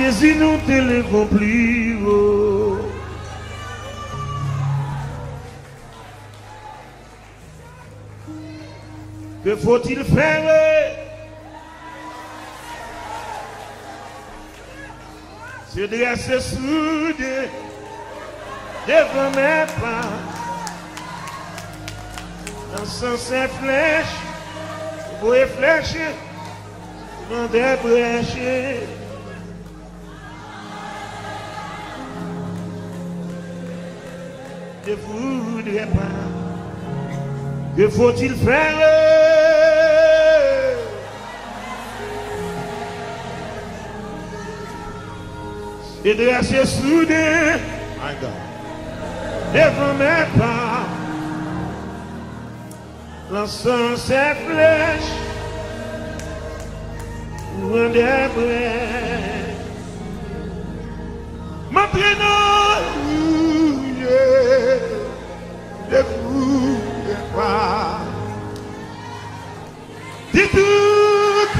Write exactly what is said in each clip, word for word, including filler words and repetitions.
Jésus, nous t'élevons plus haut. Que faut-il faire? Se drese souden devan men pa. Lanse flèch, voye flèch, mande brèch. Ne voudrais pas. Que faut-il faire? Se drese souden, my God, devan men pa. Lanse flèch, pran de brèch. M antre nan wouyè, ne voudrais pas. Di tout.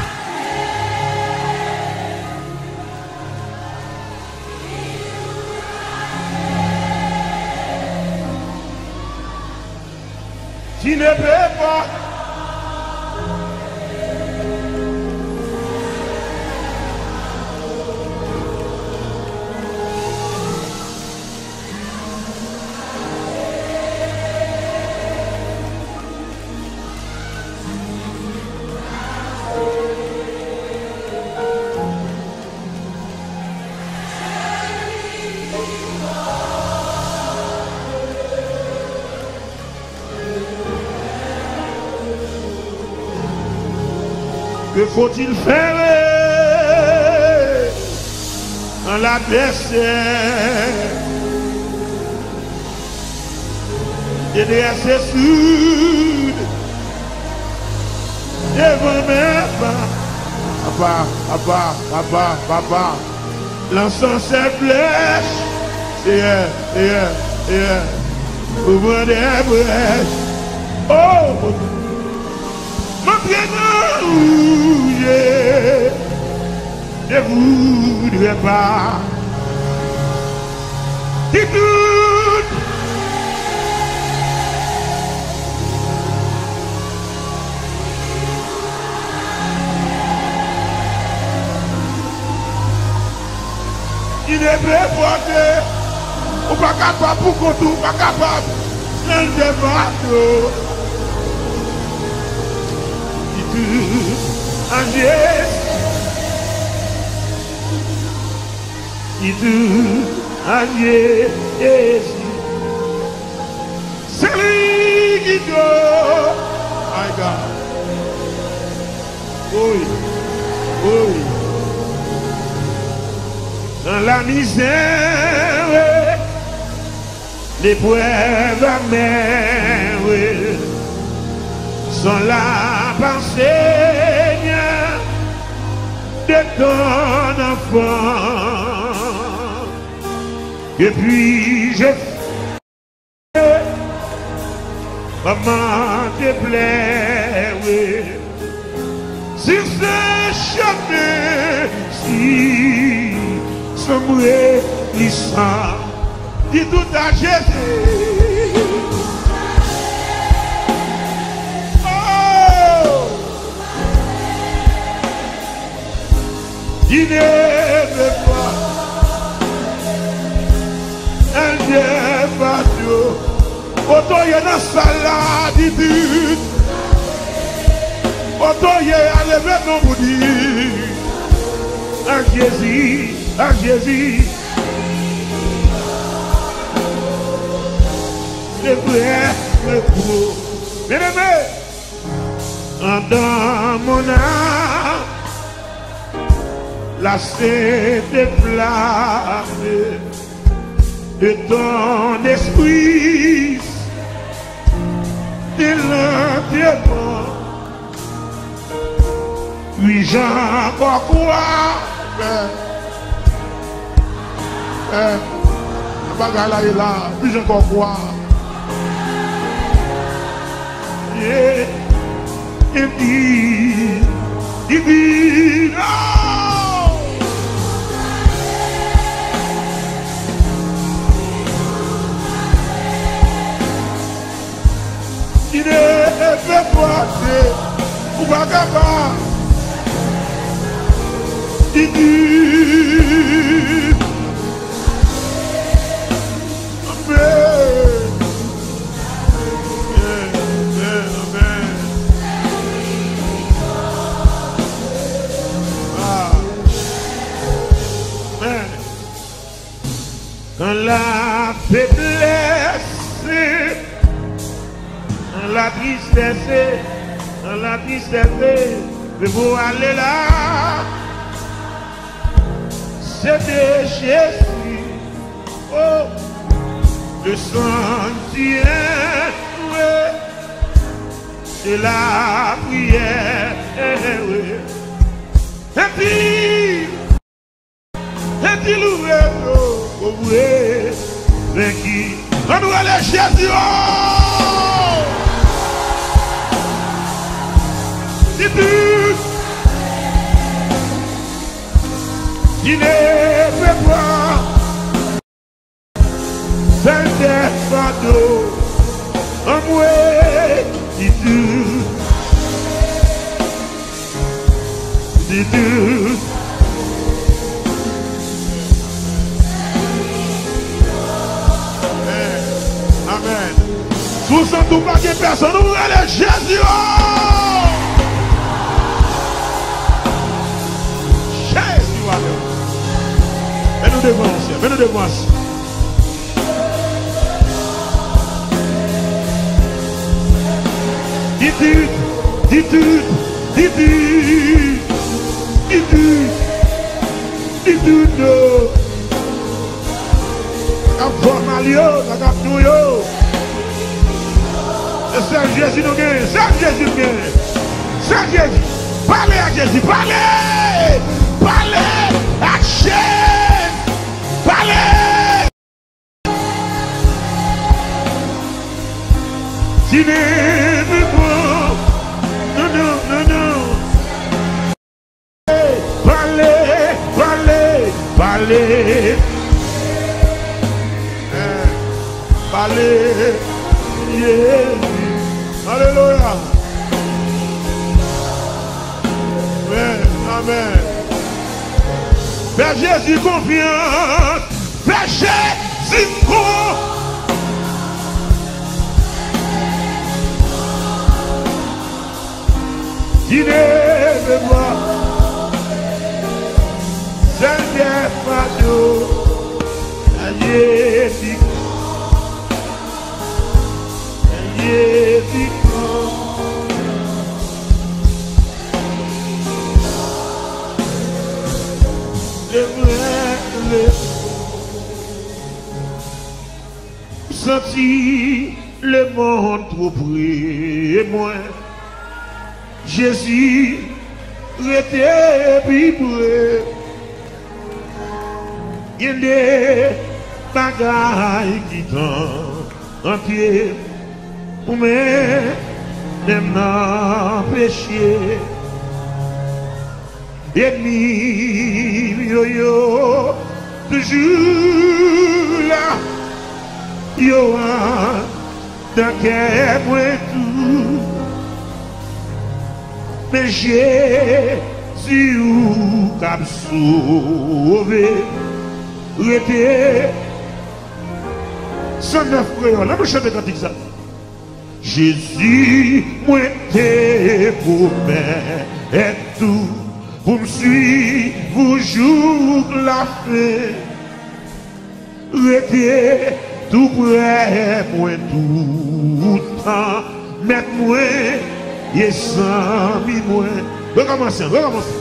Qui ne peut pas. Que faut-il faire quand l'adversaire est dressé sur devan men pa? Papa, papa, papa, papa. Lanse flèch. Seyè, Seyè, Seyè. Ou pran de brèch. Oh! M antre nan wouyè, ne voudrais pas. Di tout. Ki ne pe pòte. Ou pa kapab pou kont ou, ou pa kapab. Nan de bato. Ki tou an Jezi. Ki tou an Jezi. Se li ki do. My God. Woy, woy. Nan lamizè, leprèv amè, wi. Son la pa Senyè de ton anfan. Epi je Maman te plere sur ce chemin si sombre li san. Di tout a Jezi. Oh! Ki ne pe pa. An Jezi pa yo. Kote w ye nan sal la, di tout. Kote w ye a, leve men w pou di. An Jezi, an Jezi. Se vrè, se vrè. Byeneme. Andan mon âme, la sainte flamme de ton esprit, de l'enterrement. Puis j'en crois. Eh, eh, bagay la ye la, pi jan kò kwa. Yeah. Epi, epi, oh! Vagabon. Didi. Amen. Amen, amen. Ah. Amen. Dans la faiblesse, dans la tristesse, dans la tristesse, je veux aller là. C'est de Jésus, oh, le sanctuaire, c'est la prière. Et puis, Epi louwe yo, o vre, men ki. Ann rele Jezi, o! Ki plis, ki ne pe pwa, sèl tèt fado, anmwe, ki tou. Di tou. Amen. Amen. Si w santi w pa gen pèsonn, ou rele Jezi, o! Jezi, w ale. Men nou devan, Senyè, men nou devan. Di tou, di tou, di tou, di tou, di tou, yo. Sa k ap fè w mal yo, sa k ap nou yo. Se sèl Jezi nou genyen, sèl Jezi nou genyen. Sèl Jezi. Pale ak Jezi, pale! Pale ak Jezi! Pale! Ti nèg bon. Non, non, non, non. Pale, pale, pale. Eh, pale. Yeah. Alelouya. Amen. Amen. Fè Jezi konfyans. Fè Jezi kon. Ki ne pe pwa, sèl tèt fado, Jezi, Jezi kon. Leve, leve. Santi lemonn twò pre mwen. Jezi rete pi pre. Gen de bagay ki tante m pou mwen menm nan peche. Ènmi m yo, yo toujou la, yo anndan kè mwen tou. Men Jezi ou k ap sove, rete. San nèf kreyòl, ann nou chante kantik sa. Jezi, mwen te pwomèt ou pou m swiv ou jouk lafen. Rete tou prè mwen toutan, mèt mwen e zanmi mwen. Rekòmanse, rekòmanse.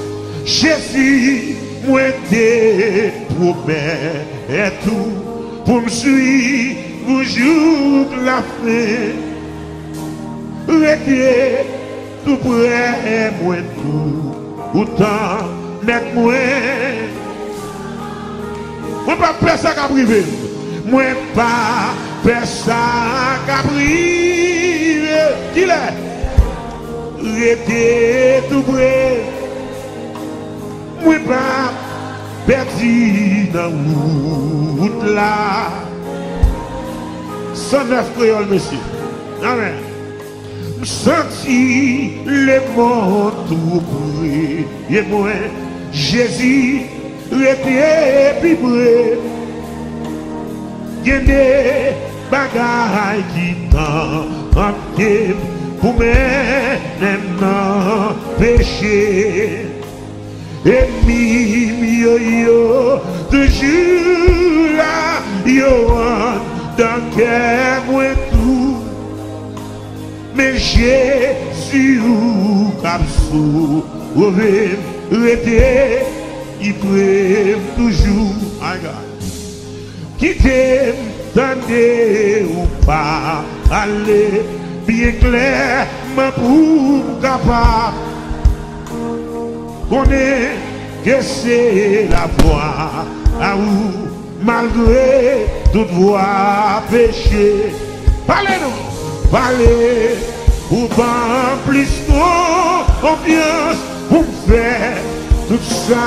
Jezi, mwen te pwomèt ou pou m swiv ou jouk lafen. Rete tou prè mwen toutan, mèt mwen. Mwen p ap pè sa k ap rive m. Mwen p ap pè sa k ap rive. Kilè? Rete tou pre. Mwen p ap pèdi nan wout la. San nèf kreyòl, mesye. Amèn. M santi lemonn tou pre mwen, Jezi rete pi pre. Gen de bagay ki tante m pou mennen m nan peche. Ènmi m yo, yo toujou la, yo anndan kè mwen tou. Men Jezi ou k ap sove m, rete pi pre m toujou. My God. Kite m tande ou pale byen klèman pou m kapab konnen ke se lavwa a ou malgre tout vwa peche. Pale non, pale pou ban m plis konfyans pou m fè tout sa.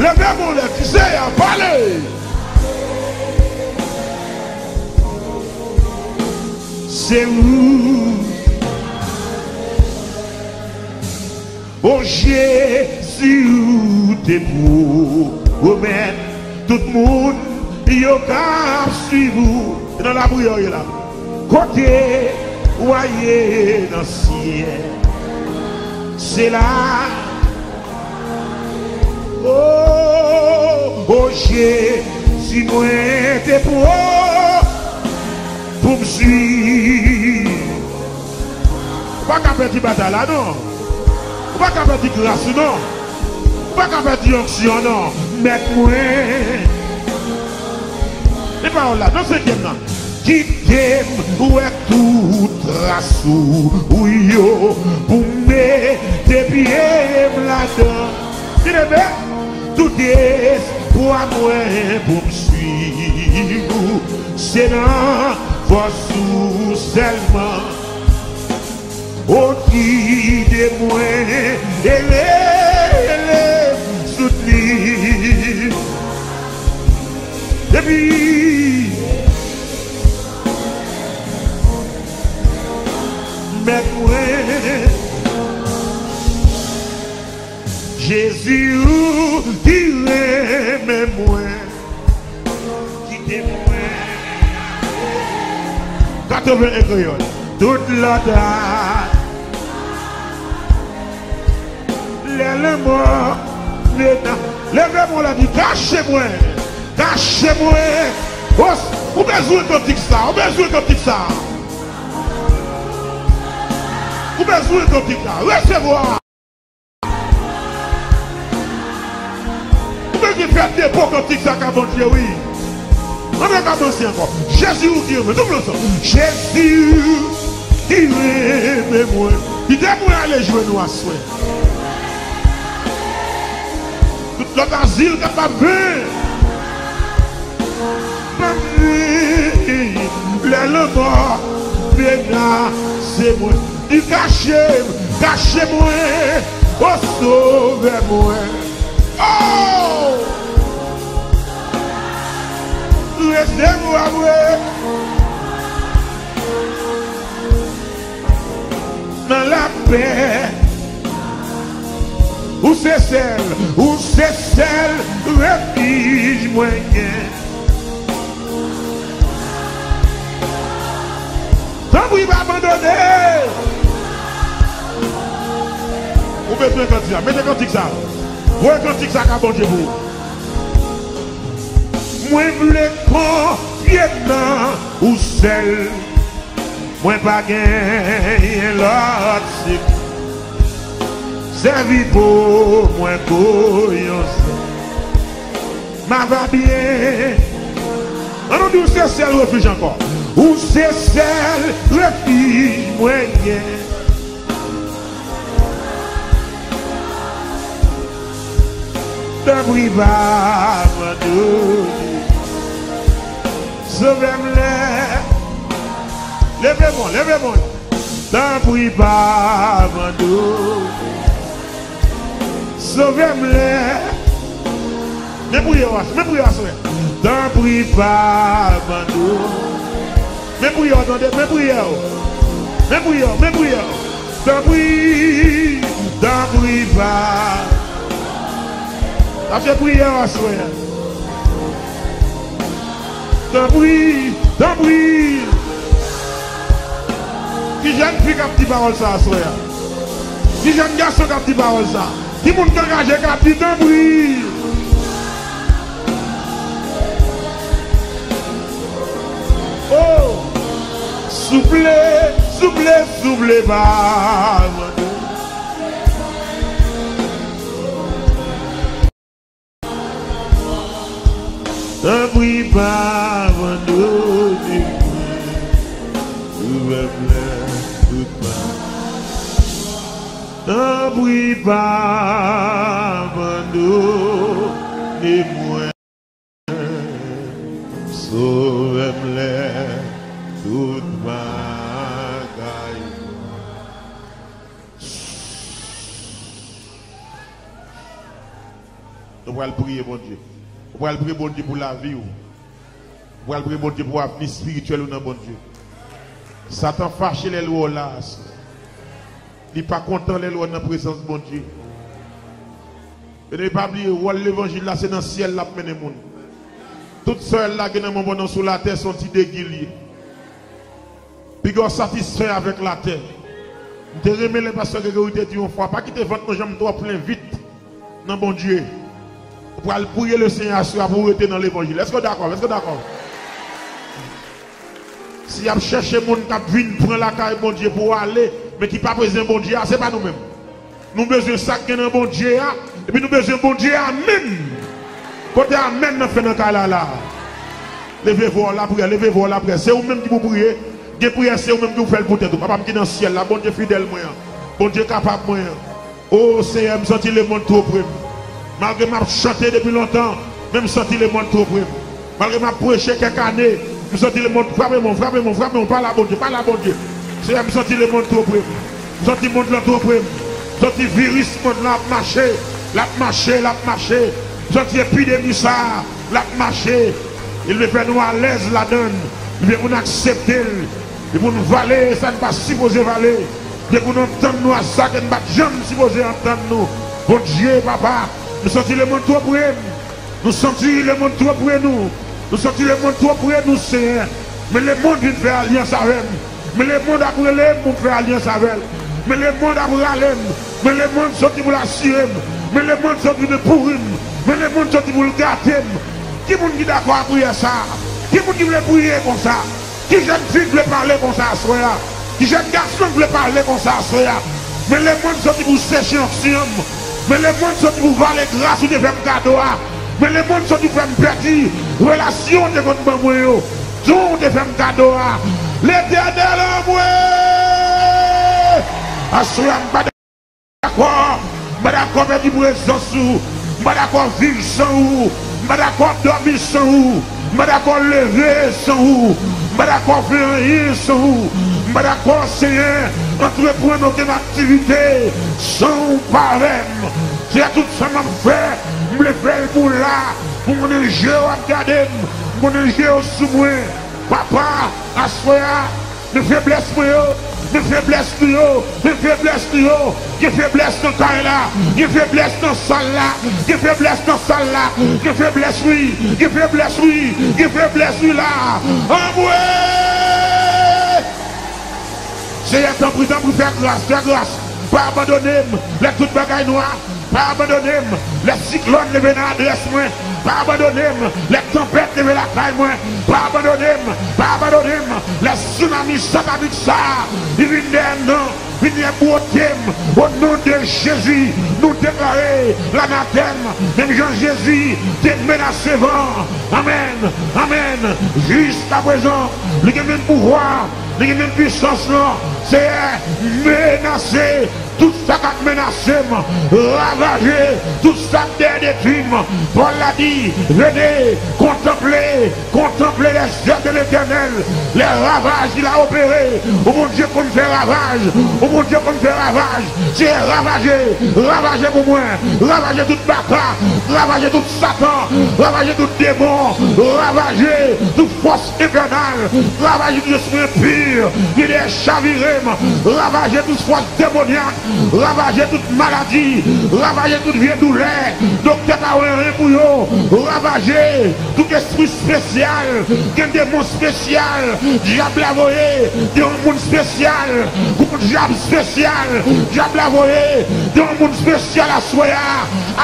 Leve men w, lè di Seyè, pale. Se ou, o Jezi, ou te pwomèt tout moun yo k ap swiv ou. Se nan lapriyè w ye la. Kote w a ye nan syèl, se la. O, o Jezi, mwen te pran pou m swiv. Ou pa ka pèdi batay la non. Ou pa ka pèdi gras ou non. Ou pa ka pèdi onksyon non. Mèt mwen. E pawòl la, nan senkyèm nan. Kite m wè tout tras ou, ou yo pou m mete pye m ladan. Kite m, tout espwa mwen pou m swiv ou, se nan fòs ou sèlman. O, kite mwen ele, ele soutni. Epi, mèt mwen, Jezi, ou ki renmen mwen. Kite mwen. Katreven en kreyòl. Tout lòt a. Lè lanmò menas. Leve men w la, di, kache mwen. Kache mwen. Os, ou bezwen kantik sa. Ou bezwen kantik sa. Ou bezwen kantik sa. Resevwa. Ou bezwen fè depo kantik sa ka Bondye, wi. Ann rekòmanse ankò. Jezi, ou ki renmen. Tout moun ansanm. Jezi, ou ki renmen mwen. Kite mwen ale jwenn ou aswè. Tout lòt azil kapab ven. Lè lanmò menase mwen, li kache m, kache mwen, o Sovè mwen. O! Resevwa mwen nan lapè. Ou se sèl, ou se sèl refij mwen gen. Tanpri pa abandone. Ou bezwen kantik sa? Mete kantik sa. Voye kantik sa ka Bondye pou ou. Mwen vle konfye nan ou sèl. Mwen pa genyen lòt sik. Sèvi po mwen kou yon sèl. M ava byen. An nou di, ou se sèl refij ankò. Ou se sèl refij mwen gen. Tanpri pa abandone. Sove m lè. Leve men w, leve men w. Tanpri pa abandone. Sove m lè. Men priyè w, men priyè w aswè. Tanpri pa abandone. Men priyè w, tande, men priyè w. Men priyè, men priyè. Tanpri, tanpri pa. Sa se priyè aswè a. Tanpri, tanpri. Ki jèn fi k ap di pawòl sa aswè a? Ki jèn gason k ap di pawòl sa? Ki moun k angaje k ap di tanpri? Oh! Souple, souple, souple pa abandone. Tanpri pa abandone mwen. Ouvè m lè tout pa. Tanpri pa abandone mwen. Sove m lè tout bagay. Nou pral priye Bondye. Ou pral priye Bondye pou lavi w. Ou pral priye Bondye pou avni espirityèl ou nan Bondye. Satan fache lè l wè w la aswè. Li pa kontan lè l wè w nan prezans Bondye. Byeneme, pa bliye, wòl levanjil la, se nan syèl l ap mennen moun. Tout sa w lage nan men w pandan w sou latè, se yon ti degi l ye. Piga w satisfè avèk latè. M te renmen lè pastè Gregory te di yon fwa, pa kite vant mwen janm twò plen vit nan Bondye. Ou pral priye Lesenyè aswè a pou w rete nan levanjil. Èske w dakò? Èske w dakò? Si y ap chèche moun k ap vin pran lakay Bondye pou w ale, men ki pa bezwen Bondye a, se pa nou menm. Nou bezwen sa k gen nan Bondye a, epi nou bezwen Bondye a menm. Kote amèn nan fè nan kay la la? Leve vwa w lapriyè, leve vwa w lapriyè. Se ou menm ki pou priye. Gen priyè, se ou menm ki pou fè l pou tèt ou. Papa m ki nan syèl la, Bondye fidèl mwen an, Bondye kapab mwen an. O Senyè, m santi lemonn two pre m. Malgre m ap chante depi lontan, men m santi lemonn two pre m. Malgre m ap preche kèk ane, m santi lemonn, frape mwen, frape mwen, frape mwen, pale a Bondye, pale a Bondye. Senyè, m santi lemonn two pre m. M santi mond lan two pre m. M santi viris mond lan ap mache, l ap mache, l ap mache. M santi epidemi sa a, l ap mache. Li vle fè nou alèz ladan l. Li vle pou n aksepte l. Li pou n vale sa n pa sipoze vale. Li vle pou n antann nou a sa ke n pa t janm sipoze antann nou. Bondye, papa, m santi lemonn two pre m. Nou santi lemonn two pre nou. Nou santi lemonn two pre nou, Senyè. Men lemonn vin fè alyans avè m. Men lemonn ap rele m pou m fè alyans avè l. Men lemonn ap rale m. Men lemonn soti pou l asire m. Men lemonn soti pou l pouri m. Men lemonn soti pou l gate m. Ki moun ki dakò a priyè sa a? Ki moun ki vle priye konsa? Ki jèn fi k vle pale konsa aswè a? Ki jèn gason k vle pale konsa aswè a? Men lemonn soti pou seche ansyen m. Men lemonn soti pou vale gras ou te fè m kado a. Men lemonn soti pou fè m pèdi relasyon ou te konn ban mwen yo. Don ou te fè m kado a. Letènèl anmwe! Aswè a m pa dakò. M pa dakò pèdi prezans ou. M pa dakò viv san ou. M pa dakò dòmi san ou. M pa dakò leve san ou. M pa dakò fè anyen san ou. M pa dakò, Senyè, antreprann okenn aktivite san ou pa avè m. Senyè, tout sa m ap fè, m vle fè l pou w la. M konnen je w ap gade m. M konnen je w sou mwen. Papa, aswè a, men feblès mwen yo, men feblès nou yo, men feblès nou yo. Gen feblès nan kay la, gen feblès nan sal la, gen feblès nan sal la, gen feblès wi, gen feblès wi, gen feblès wi la. Anmwe! Senyè, tanpri, tanpri, fè gras, fè gras. Pa abandone m lè tout bagay nwa. Pa abandone m lè siklòn leve nan adrès mwen. Pa abandone m lè tanpèt leve lakay mwen. Pa abandone m, pa abandone m lè sounami satanik sa a, li vin dèyè m nan, vin dèyè bwote m. O non de Jezi, nou deklare lanatèm, menm jan Jezi te menase van an. Amèn, amèn. Jiskaprezan, li gen menm pouvwa, li gen menm pisans lan. Seyè, menase tout sa k ap menase m, ravaje tout sa k dèyè detwi m. Pòl la di, venez, contemplez, contemplez les œuvres de l'Éternel, les ravages qu'il a opérés. Ou Bondye konn fè ravaj, ou Bondye konn fè ravaj. Seyè, ravaje, ravaje pou mwen, ravaje tout baka, ravaje tout satan, ravaje tout demon, ravaje, Tout fòs enfènal, ravaje tout espri enpi ki dèyè chavire m, ravaje tout fòs demonyak, ravaje tout maladi, ravaje tout vye doulè. Doktè pa wè anyen pou yo, ravaje tout espri espesyal, gen demon espesyal, dyab la voye, gen yon moun espesyal, gon dyab espesyal, dyab la voye, gen yon moun espesyal aswè a.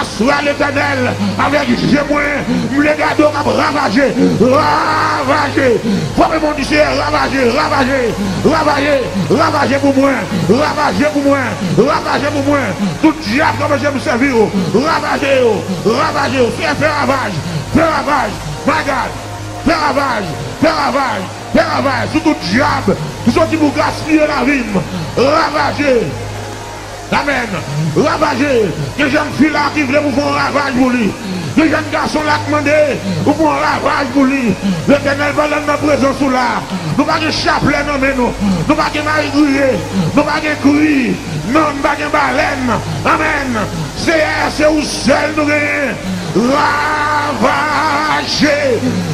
Aswè a, Letènèl, avèk je mwen, m vle gade w k ap ravaje. Ravaje! Frape men w, di, Seyè, ravaje, ravaje, ravaje, ravaje pou mwen, ravaje pou mwen, ravaje pou mwen. Tout dyab k anpeche m sèvi w, ravaje yo, ravaje yo. Seyè, fè ravaj, fè ravaj, my God, fè ravaj, fè ravaj, fè ravaj sou tout dyab ki soti pou gaspiye lavi m. Ravaje! Amèn. Ravaje. Gen jèn fi la ki vle pou fè yon ravaj pou li. Gen jèn gason la ki mande pou fè yon ravaj pou li. Letènèl, pandan n nan prezans ou la, nou pa gen chaplè nan men nou. Nou pa gen mari griye. Nou pa gen kri. Non, nou pa gen balèn. Amèn. Seyè, se ou sèl nou genyen. Ravaje.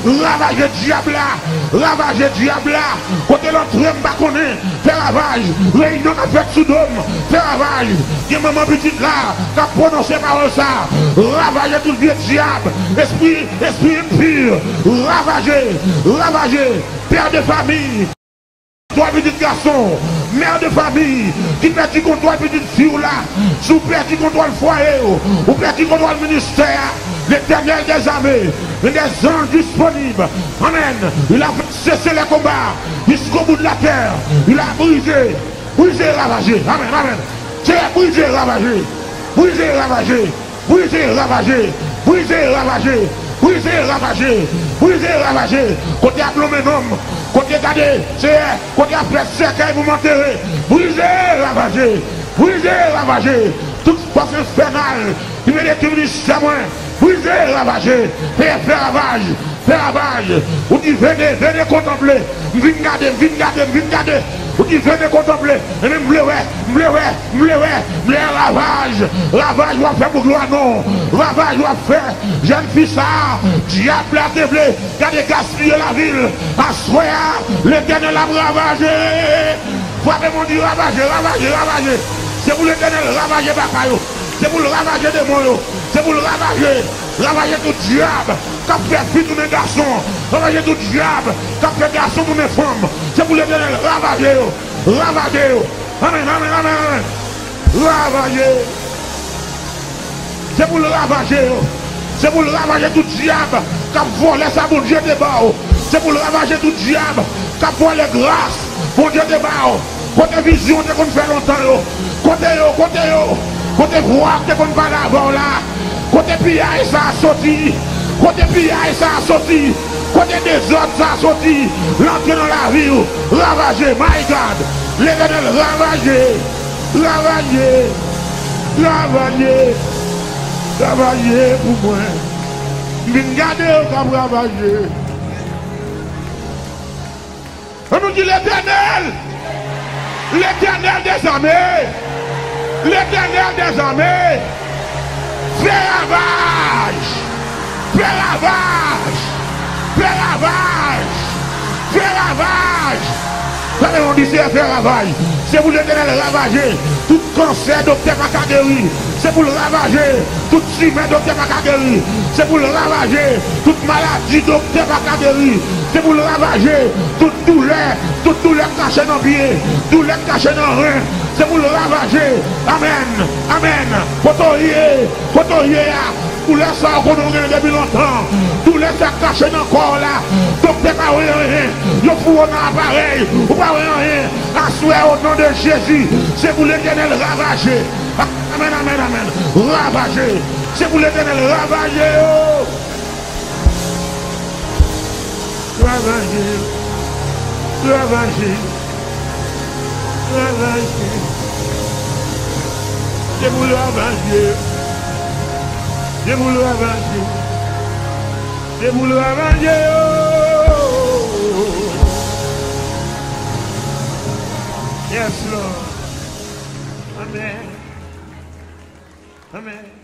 Ravaje dyab la. Ravaje dyab la. Kote l antre, m pa konnen. Fè ravaj. Reyinyon k ap fèt sou do m. Fè ravaj. Gen manman pitit la k ap pwononse pawòl sa. Ravaje tout vye dyab. Espri, espri enpi. Ravaje. Ravaje. Pè de fami. Kontwòl pitit gason. Mè de fami ki pèdi kontwòl pitit fi w la. Si w pèdi kontwòl fwaye w, ou pèdi kontwòl ministè a, Letènèl dèzame, men dèzanj disponib. Amèn. Il a fait cesser les combats jusqu'au bout de la terre. Il a brisé, brisé, ravagé. Amèn, amèn. Seyè, brize, ravaje. Brize, ravaje. Brize, ravaje. Brize, ravaje. Brize, ravaje. Brize, ravaje. Kote y ap lonmen nonm. Kote gade, Seyè, kote y ap fè sèkèy pou m antere. Brize, ravaje. Brize, ravaje. Tout fòs enfènal ki vle detwi ministè mwen. Brize, ravaje. Fè, fè ravaj. Fè ravaj. Ou di, venez, venez contempler. M vin gade, m vin gade, m vin gade. Ou di, venez contempler. Ebyen, m vle wè, m vle wè, m vle wè, m vle wè ravaj. Ravaj w ap fè pou glwa non w. Ravaj w ap fè. Jèn fi sa a, dyab la te vle gade gaspiye lavi l. Aswè a, Letènèl ap ravaje. Frape men w, di, ravaje, ravaje, ravaje. Se pou Letènèl ravaje baka yo. Se pou l ravaje demon yo. Se pou l ravaje. Ravaje tout dyab k ap fè fi tounen gason. Ravaje tout dyab k ap fè gason tounen fanm. Se pou Letènèl ravaje yo. Ravaje yo. Amèn, amèn, amèn, amèn. Ravaje. Se pou l ravaje yo. Se pou l ravaje tout dyab k ap vòlè sa Bondye te ba w. Se pou l ravaje tout dyab k ap vòlè gras Bondye te ba w. Kote vizyon w te konn fè lontan yo? Kote yo? Kote yo? Kote vwa k te konn pale avè w la? Kote piyay sa a soti? Kote piyay sa a soti? Kote dezòd sa a soti? L antre nan lavi w. Ravaje, my God. Letènèl, ravaje. Ravaje. Ravaje. Ravaje pou mwen. M vin gade yo k ap ravaje. Ann nou di, Letènèl, Letènèl dèzame, Letènèl dèzame, fè ravaj, fè ravaj, fè ravaj, fè ravaj. Sa vle di, Seyè, fè ravaj. Se pou Letènèl ravaje tout kansè doktè pa ka geri. Se pou l ravaje tout timè doktè pa ka geri. Se pou l ravaje tout maladi doktè pa ka geri. Se pou l ravaje tout doulè, tout doulè k kache nan pye, doulè k kache nan ren. Se pou l ravaje. Amèn. Amèn. Kote w ye? Kote w ye a? Doulè sa w konnen w genyen depi lontan. Doulè sa k kache nan kò w la. Doktè pa wè anyen. Yo foure w nan aparèy. Ou pa wè anyen. Aswè, o non de Jezi, se pou Letènèl ravaje. Amèn, amèn, amèn. Ravaje. Se pou Letènèl ravaje yo. Ravaje. Ravaje. Ravaje. Se pou ravaje. Se pou ravaje. Se pou ravaje yo. Yes, Lord. Amèn. Amèn.